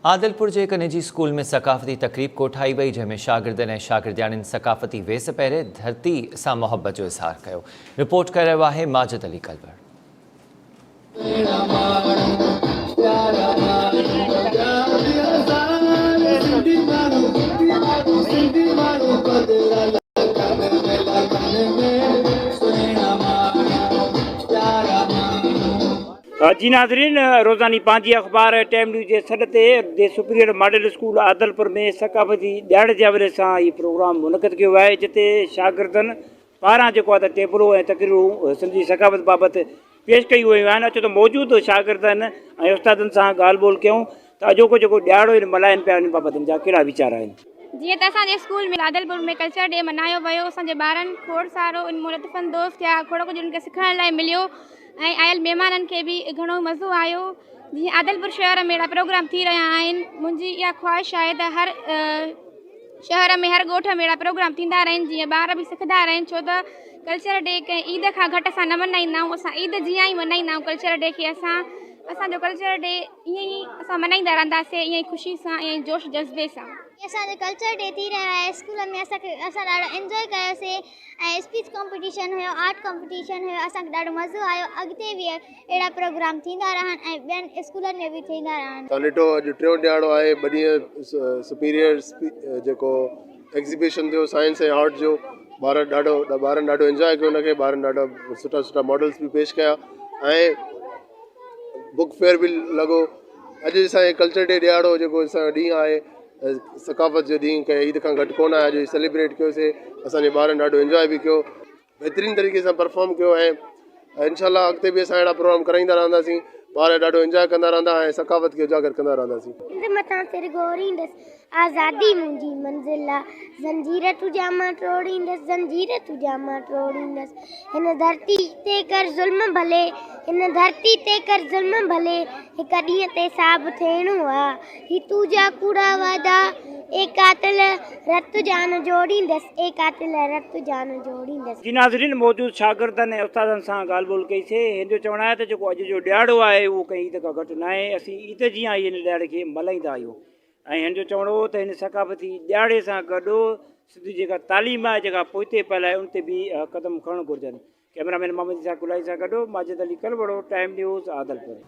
عادلپور جي هڪ نجي اسڪول ۾ ثقافتي تقريب ڪوٺائي وئي، جنهن ۾ شاگردن ۽ شاگردياڻين ثقافتي ويس پهري ڌرتي سان محبت جو اظهار ڪيو. رپورٽ ڪري رهيو آهي ماجد علي ڪلوڙ. جي ناظرين روزاني پنهنجي اخبار ٽائيم نيوز جي سڏ تي the superior model school Adilpur ۾ ثقافتي ڏهاڙي جي حوالي سان هي پروگرام منعقد ڪيو ويو آهي جتي شاگردن پاران جيڪو آهي ته ٽيبلو ۽ تقريرون سنڌي ثقافت بابت پيش ڪيون ويون آهن اچو ته موجود شاگردن ۽ استادن سان ڳالهه ٻولهه ڪيون ته اڄوڪو جيڪو ڏهاڙو هن ملهائن پيا ان بابت هن جا ڪهڙا ويچار آهن. جيئن ته اسان جي اسڪول ۾ عادلپور ۾ ڪلچر ڊي ملهايو ويو اسان جي ٻارن کوڙ سارو ان مان لطف اندوز ٿيا کوڙ ڪجهه انهن کي سکڻ لاء مليو ۽ آيل مهمانن کي به گهڻو مزو آيو جيئن عادلپور شهر ۾ اهڙا پروگرام ٿي رهيا آهن منهنجي اها خواهش آهي ته هر شهر ۾ هر ڳوٺ ۾ اهڙا پروگرام ٿيندا رهن جيئن ٻار به سکندا رهن ڇو ته ڪلچر ڊي ڪنهن عيد کان گهٽ اسان نه ملهائيندا آهيون اسان عيد جيان ئي ملهائيندا آهيون ڪلچر ڊي کي اسان اسانجو ڪلچر ڊي ائين ئي اسان ملهائيندا رهنداسين ائين ئي خوشي سان ائين ئي جوش جذبي سان. اسان جو ڪلچر ڊي ٿي رهيو آهي اسڪول ۾ اسان کي اسان ڏاڍو انجوائي ڪيوسي ۽ اسپيچ ڪمپٽيشن هيو آرٽ ڪمپٽيشن هيو اسان کي ڏاڍو مزو آيو اڳتي به اهڙا پروگرام ٿيندا رهن ۽ ٻين اسڪولن ۾ به ٿيندا رهن. تان ڏٺو اڄ ٽيون ڏهاڙو آهي ٻه ڏينهن سپيريئر جيڪو ايگزيبيشن ٿيو سائنس ۽ آرٽ جو ٻار ڏاڍو ٻارن ڏاڍو انجواء ڪيو ان کي ٻارن ڏاڍا سٺا سٺا ماڊلس به پيش ڪيا ۽ بڪ فيئر به لڳو اڄ اسان جي ڪلچر ڊي ڏهاڙو جيڪو اسان جو ڏينهن آهي ثقافت جو ڏينهن ڪنهن عيد کان گهٽ ڪونه آهي اڄ سيليبريٽ ڪيوسي اسان جي ٻارن ڏاڍو انجواء به ڪيو بهترين طريقي سان پرفارم ڪيو ۽ انشاء الله اڳتي به اسان اهڙا پروگرام ڪرائيندا رهنداسين ٻار ڏاڍو انجواء ڪندا رهندا ۽ ثقافت کي اجاگر ڪندا رهنداسين. سنڌ مٿان سر گهوريندس، آزادي منهنجي منزل آ، زنجير تنهنجا مان ٽوڙيندس، زنجير تنهنجا مان ٽوڙيندس، هن ڌرتي تي ڪر ظلم ڀلي، هن ڌرتي تي ڪر ظلم ڀلي، هڪ ڏينهن تي حساب ٿيڻو آ، هي تنهنجا ڪوڙا وعدا، اي قاتل رت جان جوڙيندس، اي قاتل رت جان جوڙيندس. جي ناظرين موجود شاگردن ۽ استادن سان ڳالهه ٻولهه ڪئي سي هن جو چوڻ آهي ته جيڪو اڄ جو ڏهاڙو آهي اهو ڪنهن عيد کان گهٽ ناهي اسين عيد جيان ئي هن ڏهاڙي کي ملهائيندا آهيون ۽ هن جو چوڻ هو ته هن ثقافتي ڏهاڙي سان گڏ سنڌ جي جيڪا تعليم آهي جيڪا پوئتي پيل آهي ان تي به قدم کڻڻ گهرجن ڪئميرا مين محمد اسحاق گلائي سان گڏ ماجد علي ڪلوڙو ٽائيم نيوز عادلپور.